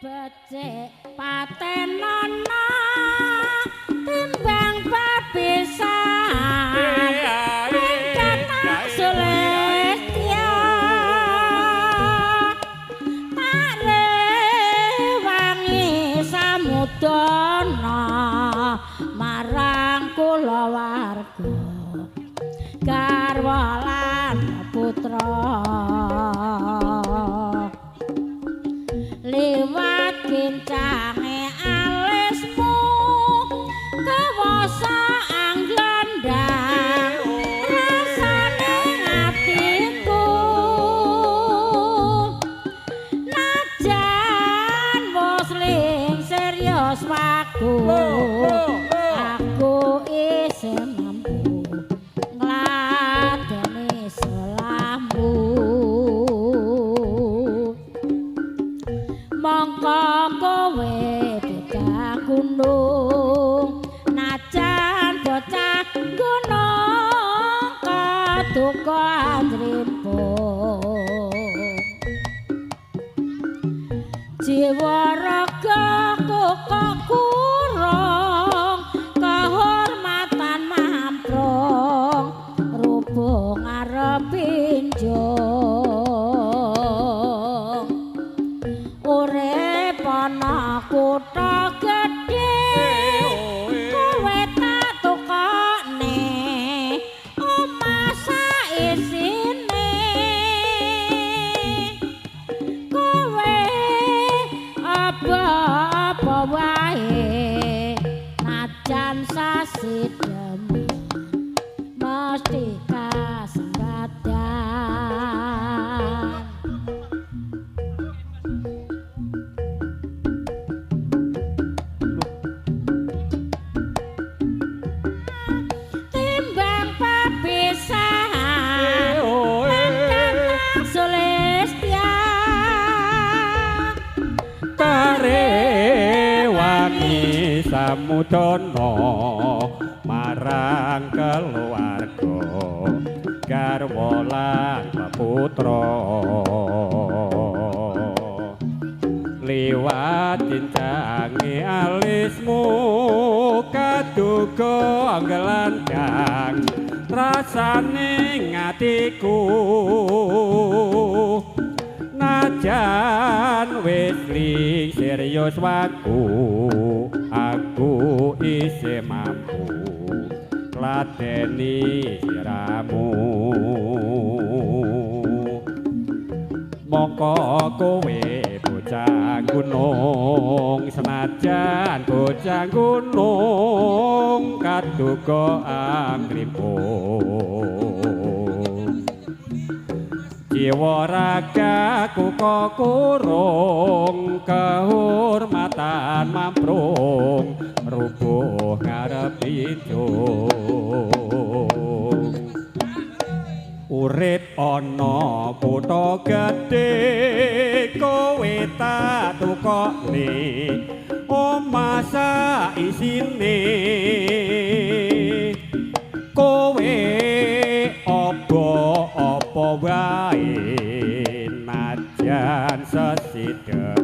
Becik patenono timbang papisahan mangkat sulistya tak rewangi samudana marang kulawarga garwa lan putra liwat kincange alismu kawasa anglandang rasane atiku najan wis ling serius waku aku isih mampu ngladeni selahmu. Mongko kowe bocah gunung najan bocah gunung kaduka anjrimpung jiwa raga kok kurang kehormatan mamprung rubuh ngarep pinjung urip ana kutha gedhe kowe tak tukokne omah saisine kowe apa-apa wae najan sasi demi mesti kasembadan. Timbang papisahan mangkat sulistya Tarewangi samudana marang keluarga garwa lan putra liwat cincange alismu kaduga anggelandang rasane ngatiku najan wis ling serius waku aku isih mampu ngladeni siramu. Mongko kowe bocah gunung senajan bocah gunung kaduga angrimpung jiwa ragaku kok kurung kehormatan mamprung rubuh ngarep pinjung urip ana kutha gedhe kowe tak tukokne omah saisine kowe apa-apa wae najan sesidhem